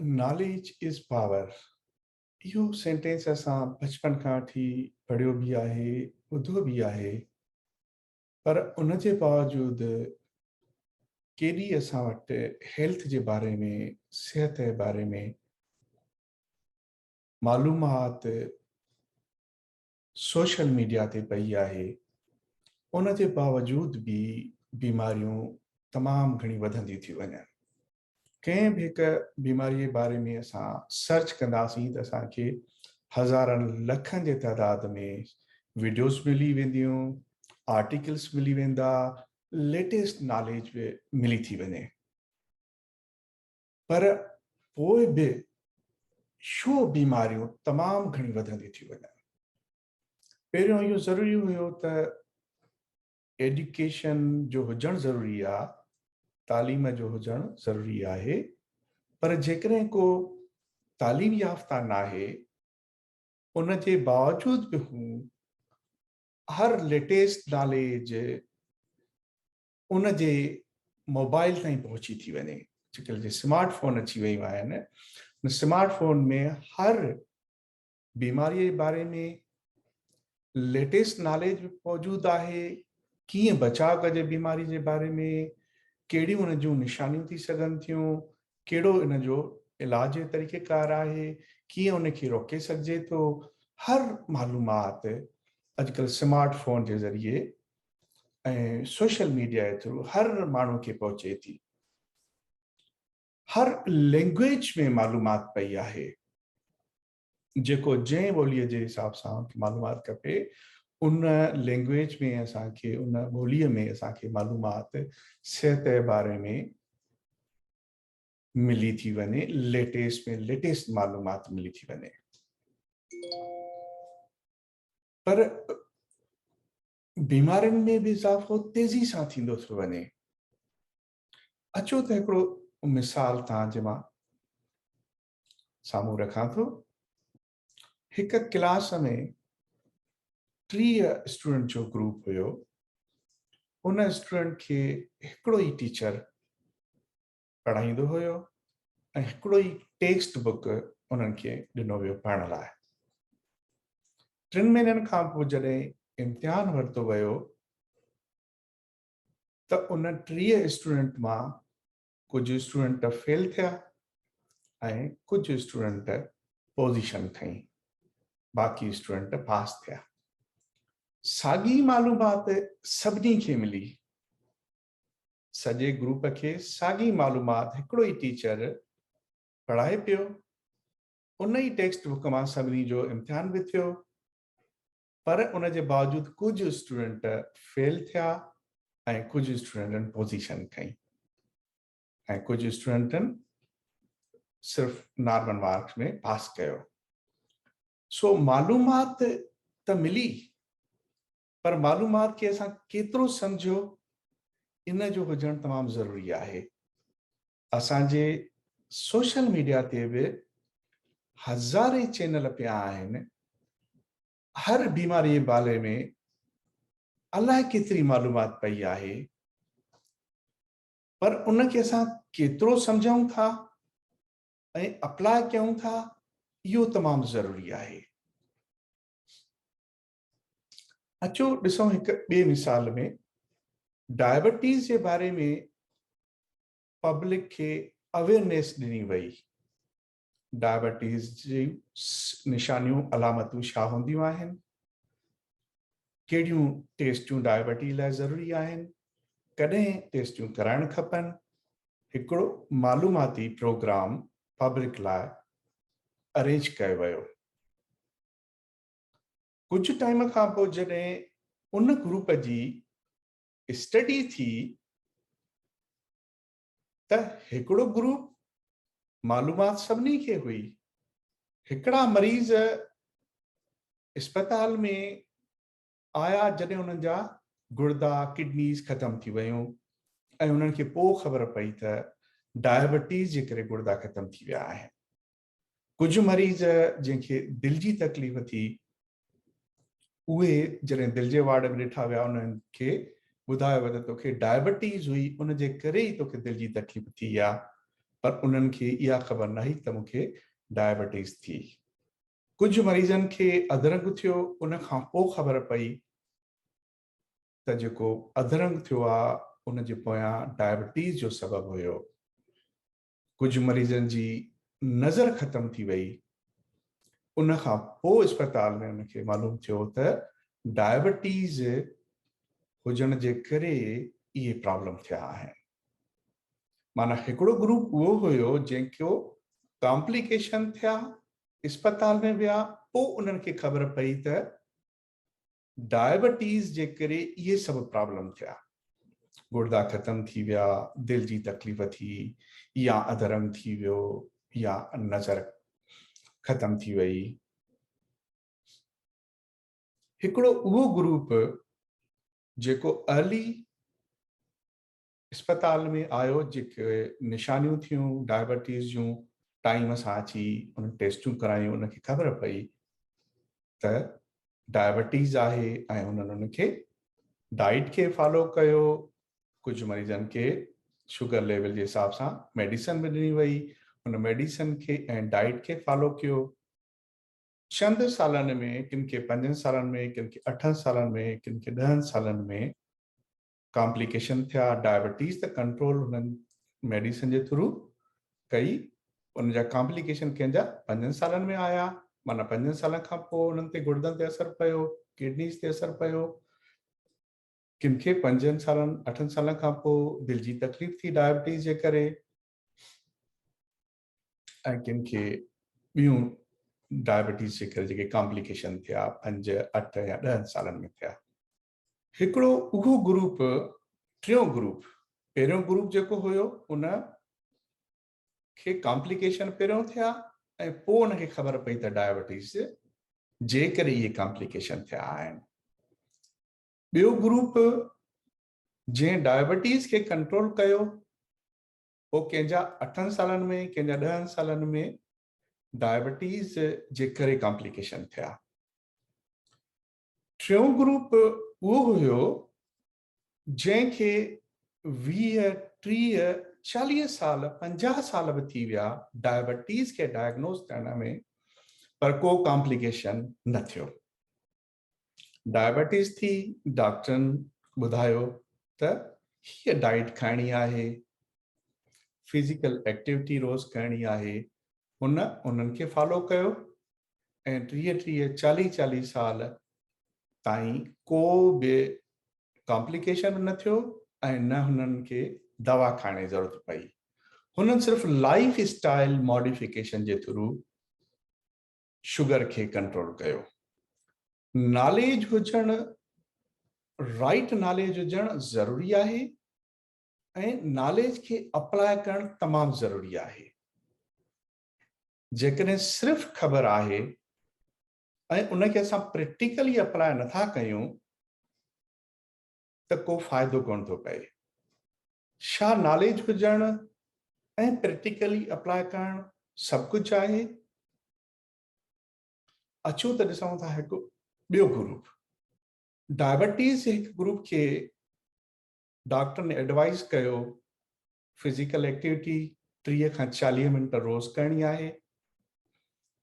Knowledge is power اهو sentence اسان بچپن کان وٺي پڙهيو به آهي، ٻڌو به آهي، پر ان جي باوجود ڪيڏي اسان وٽ هيلٿ جي باري ۾، صحت جي باري ۾ معلومات سوشل ميڊيا تي پئي آهي، ان جي باوجود به بيماريون تمام گهڻي وڌنديون ٿيون وڃن. ڪنهن به هڪ بيماري جي باري ۾ اسان سرچ ڪنداسين ته اسان کي هزارن لکن جي تعداد ۾ وڊيوز ملي وينديون، آرٽيڪلس ملي ويندا، ليٽيسٽ ناليج به ملي ٿي وڃي. پر پوء به ڇو بيماريون تمام گهڻيون وڌنديون ٿيون وڃن؟ پهريون اهو ضروري هيو ته ايڊيوڪيشن جو هجڻ ضروري آ، تعليم جو هجڻ ضروري آهي، پر جيڪڏهن ڪو تعليم يافته ناهي، ان جي باوجود به هو هر ليٽيسٽ ناليج ان جي موبائل تائين پهچي ٿي وڃي. اڄڪلهه جي سمارٽ فون اچي ويون آهن، ان سمارٽ فون ۾ هر بيماري جي باري ۾ ليٽيسٽ ناليج به موجود آهي، ڪيئن بچاء ڪجي بيماري جي باري ۾، ڪهڙيون ان جون نشانيون ٿي سگهن ٿيون، ڪهڙو ان جو علاج جو طريقيڪار آهي، ڪيئن ان کي روڪي سگهجي ٿو، هر معلومات اڄڪلهه سمارٽ فون جي ذريعي ۽ سوشل ميڊيا جي ٿرو هر ماڻهو کي پهچي ٿي. هر لينگويج ۾ معلومات پئي آهي. جيڪو جنهن ٻوليء جي حساب سان معلومات کپي ان لينگويج ۾ اسان کي ان ٻوليء ۾ اسان کي معلومات صحت جي باري ۾ ملي ٿي وڃي، ليٽيسٽ ۾ ليٽيسٽ معلومات ملي ٿي وڃي. پر بيمارين ۾ به اضافو تيزي سان ٿيندو ٿو وڃي. اچو ته هڪڙو مثال توهان جي مان سامهون رکان ٿو. هڪ ڪلاس ۾ 30 اسٽوڊنٽ جو گروپ هيو. ان اسٽوڊنٽ کي هڪڙو ئي ٽيچر پڙهائيندو هيو ۽ هڪڙو ئي ٽيڪسٽ بڪ انهن کي ڏنو ويو پڙهڻ لاء. ٽن مهينن کان پوء جڏهن امتحان ورتو ويو ته ان 30 اسٽوڊنٽ مان ڪجهه اسٽوڊنٽ فيل ٿيا ۽ ڪجهه اسٽوڊنٽ پوزيشن کنئي، باقي اسٽوڊنٽ پاس ٿيا. ساڳي معلومات سڀني کي ملي، سڄي گروپ کي ساڳي معلومات هڪڙو ئي ٽيچر پڙهائي پيو، ان ئي ٽيڪسٽ بڪ مان سڀني جو امتحان به ٿيو، پر ان جي باوجود ڪجهه اسٽوڊنٽ فيل ٿيا ۽ ڪجهه اسٽوڊنٽن پوزيشن کنئي ۽ ڪجهه اسٽوڊنٽن صرف نارمل مارڪس ۾ پاس ڪيو. سو معلومات ته ملي پر معلومات کي اسان ڪيترو سمجهيو ان جو هجڻ تمام ضروري آهي. اسان جي سوشل ميڊيا تي به هزارين چينل پيا آهن، هر بيماري جي باري ۾ الائي ڪيتري معلومات پئي آهي پر ان کي اسان ڪيترو سمجهون ٿا ۽ اپلاء ڪيون ٿا اهو تمام ضروري آهي. اچو ڏسون هڪ ٻئي مثال ۾ ڊائبٽيز جي باري ۾ پبلڪ کي اويئرنيس ڏني وئي. ڊائبٽيز جي نشانيون علامتون ڇا هونديون آهن، ڪهڙيون ٽيسٽيون ڊائبٽيز لاء ضروري آهن، ڪڏهن ٽيسٽيون ڪرائڻ کپن، هڪڙو معلوماتي پروگرام پبلڪ لاء ارينج ڪيو ويو. ڪجهه ٽائيم کان پوء جڏهن ان گروپ جي اسٽڊي ٿي ته هڪڙو گروپ معلومات سڀني کي هئي، هڪڙا مريض اسپتال ۾ آيا جڏهن انهن جا گڙدا، ڪڊنيز، ختم ٿي ويون ۽ انهن کي پوء خبر پئي ته ڊائبٽيز جي ڪري گڙدا ختم ٿي ويا آهن. ڪجهه مريض جنهن کي دل جي تڪليف ٿي اهي جڏهن دل جي وارڊ ۾ ڏٺا ويا انهن کي ٻڌايو ويو ته توکي ڊائبٽيز هئي ان جي ڪري ئي توکي دل جي تڪليف ٿي آ. پر انهن کي اها خبر نه هئي ته مون کي ڊائبٽيز ٿي. ڪجهه مريضن کي اڌرنگ ٿيو، ان کان پوء خبر پئي ته جيڪو اڌرنگ ٿيو آ ان جي پويان ڊائبٽيز جو سبب هيو. ڪجهه مريضن جي نظر ختم ٿي وئي، ان کان پوء اسپتال ۾ ان کي معلوم ٿيو ته ڊائبٽيز هجڻ جي ڪري اهي پرابلم ٿيا آهن. معنيٰ هڪڙو گروپ اهو هيو جنهن کي ڪامپليڪيشن ٿيا، اسپتال ۾ ويا، پوء انهن کي خبر پئي ته ڊائبٽيز جي ڪري اهي سڀ پرابلم ٿيا، گڙدا ختم ٿي ويا، دل جي تڪليف ٿي يا اڌرنگ ٿي ويو يا نظر ختم ٿي وئي. هڪڙو اهو گروپ جيڪو ارلي اسپتال ۾ آيو، جيڪي نشانيون ٿيون ڊائبٽيز جون ٽائيم سان اچي انهن ٽيسٽون ڪرايون، ان کي خبر پئي ته ڊائبٽيز آهي ۽ انهن ان کي ڊائيٽ کي فالو ڪيو. ڪجهه مريضن کي شگر ليول جي حساب سان ميڊيسن به ڏني وئي، ان ميڊيسن کي ۽ ڊائيٽ کي فالو ڪيو. چند سالن ۾ ڪن کي 5 سالن ۾، ڪن کي 8 سالن ۾، ڪن کي 10 سالن ۾ ڪامپليڪيشن ٿيا. ڊائبٽيز ته ڪنٽرول هنن ميڊيسن جي ٿرو ڪئي، ان جا ڪامپليڪيشن ڪنهن جا 5 سالن ۾ آيا، معنيٰ 5 سالن کان پوء انهن تي گڙدن تي اثر پيو، ڪڊنيز تي اثر پيو. ڪن کي 5 سالن 8 سالن کان پوء دل جي تڪليف ٿي ڊائبٽيز جي ڪري، ۽ ڪن کي ٻيون ڊائبٽيز جي ڪري جيڪي ڪامپليڪيشن ٿيا 5، 8 يا 10 سالن ۾ ٿيا. هڪڙو اهو گروپ، ٽيون گروپ، پهريون گروپ جيڪو هيو ان کي ڪامپليڪيشن پهريون ٿيا ۽ پوء ان کي خبر پئي ته ڊائبٽيز جي ڪري اهي ڪامپليڪيشن ٿيا آهن. ٻيو گروپ جنهن ڊائبٽيز کي ڪنٽرول ڪيو، پوء ڪنهن جا 8 سالن ۾ ڪنهن جا 10 سالن ۾ ڊائبٽيز جي ڪري ڪامپليڪيشن ٿيا. ٽيون گروپ اهو هيو جنهن کي 20، 30، 40 سال، 50 سال به ٿي ويا ڊائبٽيز کي ڊائگنوز ٿيڻ ۾ پر ڪو ڪامپليڪيشن نه ٿيو. ڊائبٽيز ٿي، ڊاڪٽرن ٻڌايو ته هيء ڊائيٽ کائڻي آهي، فزيڪل ايڪٽيوٽي روز ڪرڻي آهي، هن انهن کي فالو ڪيو ۽ 30 30 40 40 سال تائين ڪو به ڪامپليڪيشن به نه ٿيو ۽ نه هنن کي دوا کائڻ جي ضرورت پئي. هنن صرف لائيف اسٽائيل ماڊيفڪيشن جي ٿرو شگر کي ڪنٽرول ڪيو. ناليج هجڻ، رائيٽ ناليج هجڻ ضروري آهي ۽ ناليج کي اپلاء ڪرڻ تمام ضروري آهي. جيڪڏهن صرف خبر آهي ۽ ان کي اسان پريڪٽيڪلي اپلاء نٿا ڪيون ته ڪو فائدو ڪونه ٿو پئي. ڇا ناليج هجڻ ۽ پريڪٽيڪلي اپلاء ڪرڻ سڀ ڪجهه آهي؟ اچو ته ڏسون ٿا هڪ ٻيو گروپ. ڊائبٽيز جي هڪ گروپ کي ڊاڪٽرن ايڊوائز ڪيو فزيڪل ايڪٽيوٽي 30 کان 40 منٽ روز ڪرڻي آهي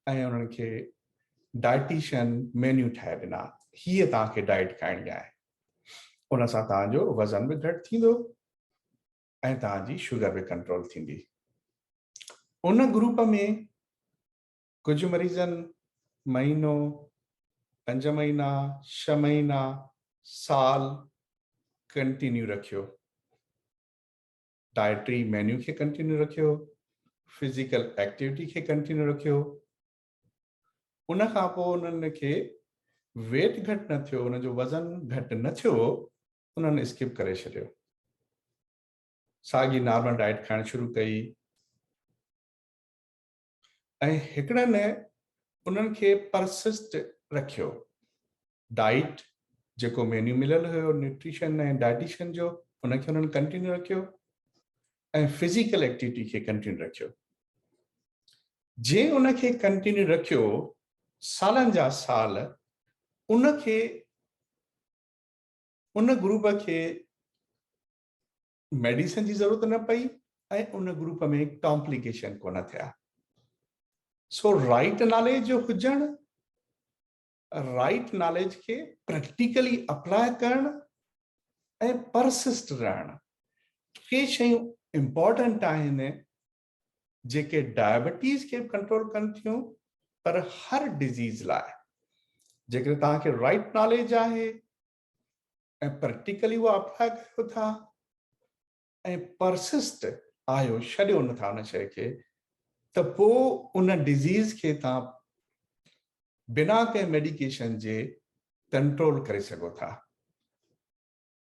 ۽ انهن کي ڊائٽيشن مينيو ٺاهي ڏنا، هيء توهان کي ڊائٽ کائڻي آهي، ان سان توهان جو وزن به گهٽ ٿيندو ۽ توهان جي شگر به ڪنٽرول ٿيندي. ان گروپ ۾ ڪجهه مريضن مهينو، 5 مهينا، 6 مهينا، سال ڪنٽينيو رکيو. ڊائٽري مينيو کي ڪنٽينيو رکيو، فزيڪل ايڪٽيوٽي کي ڪنٽينيو رکيو. ان کان پوء انهن کي ويٽ گهٽ نه ٿيو، انهن جو وزن گهٽ نه ٿيو، انهن اسڪپ ڪري ڇڏيو. ساڳي نارمل ڊائٽ کائڻ شروع ڪئي ۽ هڪڙن انهن کي پرسسٽ رکيو. ڊائيٽ جيڪو مينيو مليل هيو نيوٽريشن ۽ ڊائٽيشن جو ان کي انهن ڪنٽينيو رکيو ۽ فزيڪل ايڪٽيوٽي کي ڪنٽينيو رکيو. جنهن ان کي ڪنٽينيو رکيو سالن جا سال ان کي ان گروپ کي ميڊيسن جي ضرورت نه پئي ۽ ان گروپ ۾ ڪامپليڪيشن ڪونه ٿيا. سو رائيٽ ناليج جو هجڻ، رائيٽ ناليج کي پريڪٽيڪلي اپلاء ڪرڻ ۽ پرسسٽ رهڻ، ٽي شيون امپورٽنٽ آهن جيڪي ڊائبٽيز کي به ڪنٽرول ڪن ٿيون پر هر ڊزيز لاء جيڪڏهن توهان کي رائيٽ ناليج آهي ۽ پريڪٽيڪلي اها اپلاء ڪيو ٿا ۽ پرسسٽ آهيو، ڇڏيو نه ٿا ان شيء کي، ته پوء ان ڊزيز کي توهان بنا ڪنهن ميڊيڪيشن جي ڪنٽرول ڪري سگهو ٿا.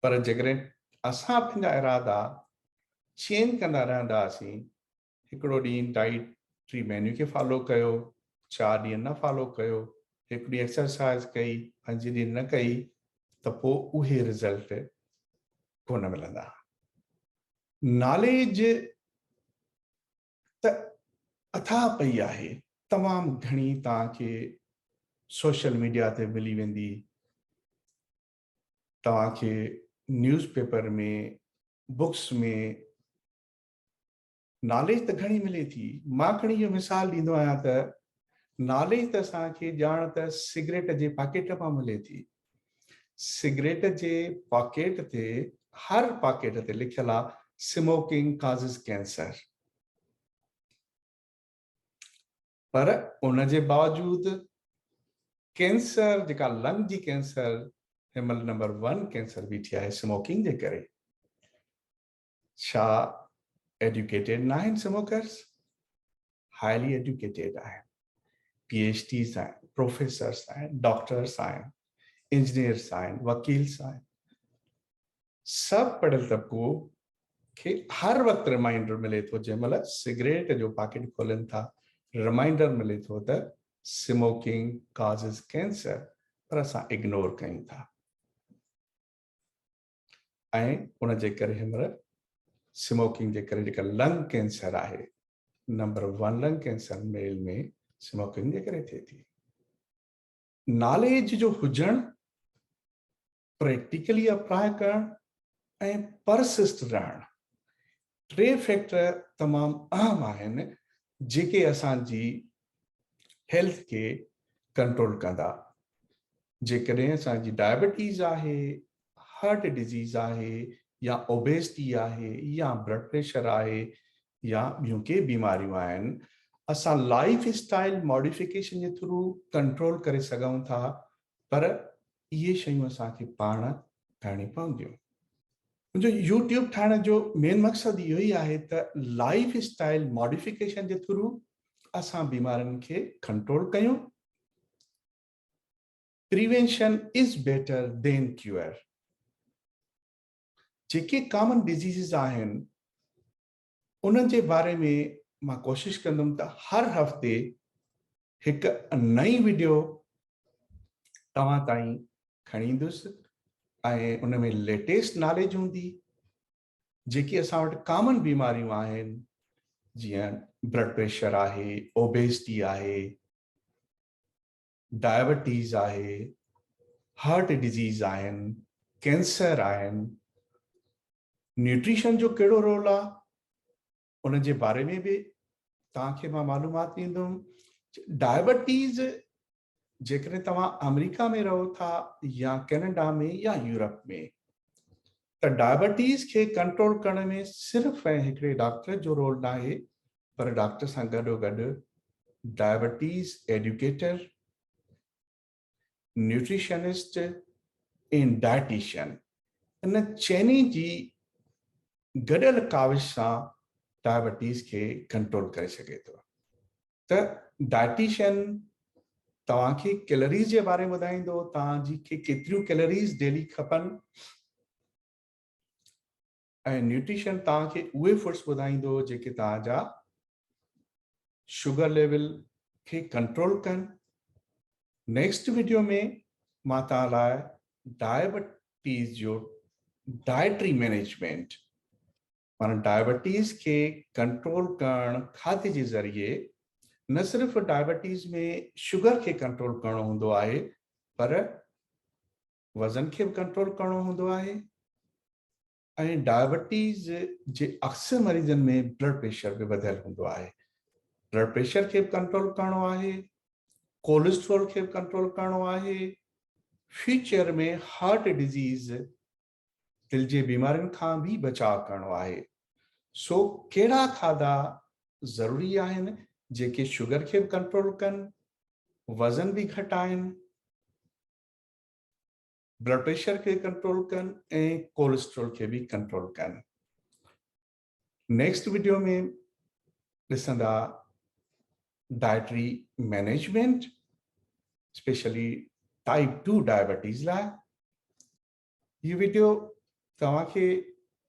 پر جيڪڏهن اسان پنهنجا ارادا چينج ڪندا رهنداسين، هڪڙو ڏينهن ڊائيٽري مينيو کي فالو ڪيو، چار ڏينهن نه فالو ڪيو، هڪ ڏينهن ايڪسرسائز ڪئي، پنج ڏينهن نه ڪئي ته پوء اهي رزلٽ ڪونه ملندا. ناليج ته اٿاهه پئي آهي، تمام گهڻي توهان کي سوشل ميڊيا تي ملي ويندي، توهان کي نيوز پيپر ۾، بڪس ۾، ناليج ته گهڻي ملي ٿي. مان کڻي اهو مثال ڏيندو آهيان ته ناليج ته اسان کي ڄاڻ ته سگريٽ جي پاڪيٽ مان ملي ٿي. سگريٽ جي پاڪيٽ تي هر پاڪيٽ تي لکيل آ سموڪنگ ڪازز ڪينسر. پر ان جي باوجود ڪينسر جيڪا لنگ جي ڪينسر هن مهل نمبر ون ڪينسر بيٺي آهي سموڪنگ جي ڪري. ڇا ايڊيوڪيٽيڊ ناهن سموڪرز؟ هائلي ايڊيوڪيٽيڊ آهن، پي ايڇ ڊيز آهن، پروفيسرس آهن، ڊاڪٽرس آهن، انجنيئرس آهن، وڪيلس آهن. سڀ پڙهيل طبقو کي هر وقت ريمائنڊر ملي ٿو، جنهن مهل سگريٽ جو پاڪيٽ کولين ٿا ريمائنڊر ملي ٿو ته سموڪنگ ڪازز ڪينسر، پر اسان اگنور ڪيون ٿا. ۽ ان جي ڪري هن مهل سموڪنگ جي ڪري جيڪا لنگ ڪينسر آهي number one lung cancer male ۾ smoking جي ڪري ٿئي ٿي. ناليج جو هجڻ، پريڪٽيڪلي اپلاء ڪرڻ ۽ پرسسٽ رهڻ ٽي فيڪٽر تمام اهم آهن جيڪي اسان جي هيلٿ کي ڪنٽرول ڪندا. جيڪڏهن اسان جي ڊائبٽيز آهي، هارٽ ڊزيز آهي يا اوبيسٽي آهي يا بلڊ پريشر آهي يا ٻيون ڪي بيماريون آهن، اسان لائف اسٽائل ماڊيفڪيشن جي ٿرو ڪنٽرول ڪري سگهون ٿا پر اهي شيون اسان کي پاڻ ڪرڻيون پونديون. منهنجو يوٽيوب ٺاهڻ جو مين مقصد اهو ئي آهي ته لائف اسٽائل ماڊيفڪيشن جي ٿرو اسان بيمارين کي ڪنٽرول ڪيون. Prevention is better than cure. جيڪي ڪامن ڊزيزز آهن انهن جي باري ۾ مان ڪوشش ڪندم ته هر هفتي هڪ نئين وڊيو توهان تائين کڻي ايندس ۽ ان ۾ ليٽيسٽ ناليج هوندي جيڪي اسان وٽ ڪامن بيماريون آهن جيئن بلڊ پريشر آهي، اوبيسٽي آهي، ڊائبٽيز آهي، هارٽ ڊزيز آهن، ڪينسر آهن، نيوٽريشن جو ڪهڙو رول آ ان جي باري ۾ به توهان کي مان معلومات ڏيندم. ڊائبٽيز جيڪڏهن توهان آمريڪا ۾ رهو ٿا يا ڪينيڊا ۾ يا يورپ ۾ ته ڊائبٽيز کي ڪنٽرول ڪرڻ ۾ صرف ۽ هڪڙي ڊاڪٽر جو رول ناهي پر ڊاڪٽر سان گڏو گڏ ڊائبٽيز ايڊيوڪيٽر، نيوٽريشنسٽ ۽ ڊائٽيشن ان چئني جي گڏيل ڪاوش سان ڊائبٽيز کي ڪنٽرول ڪري سگهي ٿو ته ڊائٽيشن توهان کي ڪيلريز جي باري ۾ ٻڌائيندو توهان جي کي ڪيتريون ڪيلريز ڊيلي کپن ۽ نيوٽريشن توهان کي اهي فوڊس ٻڌائيندو جيڪي توهان جا شگر ليول کي ڪنٽرول ڪن. نيڪسٽ وڊيو ۾ مان توهان لاء ڊائبٽيز جو ڊائٽري مينيجمينٽ معنيٰ ڊائبٽيز کي ڪنٽرول ڪرڻ کاڌي جي ذريعي نه صرف ڊائبٽيز ۾ شگر کي ڪنٽرول ڪرڻو هوندو آهي پر وزن کي به ڪنٽرول ڪرڻو هوندو آهي. ۽ ڊائبٽيز جي اڪثر مريضن ۾ بلڊ پريشر به وڌيل هوندو آهي. بلڊ پريشر کي به ڪنٽرول ڪرڻو آهي، ڪوليسٽرول کي به ڪنٽرول ڪرڻو آهي، فيوچر ۾ هارٽ ڊزيز، دل جي بيمارين کان به بچاء ڪرڻو آهي. سو ڪهڙا کاڌا ضروري آهن جيڪي شگر کي به ڪنٽرول ڪن، وزن به گهٽائن، بلڊ پريشر کي ڪنٽرول ڪن ۽ ڪوليسٽرول کي به ڪنٽرول ڪن. نيڪسٽ وڊيو ۾ ڏسندا dietary management specially type 2 diabetes لاء. هي وڊيو توهان کي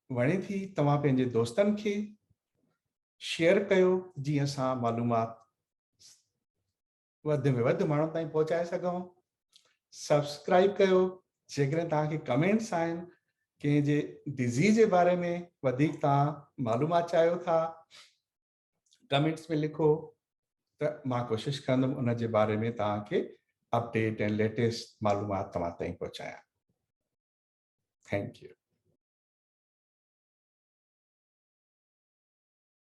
وڻي ٿي توهان پنهنجي دوستن کي شيئر ڪيو جيئن اسان معلومات وڌ ۾ وڌ ماڻهن تائين پهچائي سگهون. سبسڪرائب ڪيو جيڪڏهن توهان کي ڪمينٽس آهن ڪنهن جي ڊزيز جي باري ۾ وڌيڪ توهان معلومات چاهيو ٿا ڪمينٽس ۾ لکو ته مان ڪوشش ڪندم ان جي باري ۾ توهان کي اپڊيٽ ۽ ليٽيسٽ معلومات توهان تائين پهچايان. Thank you.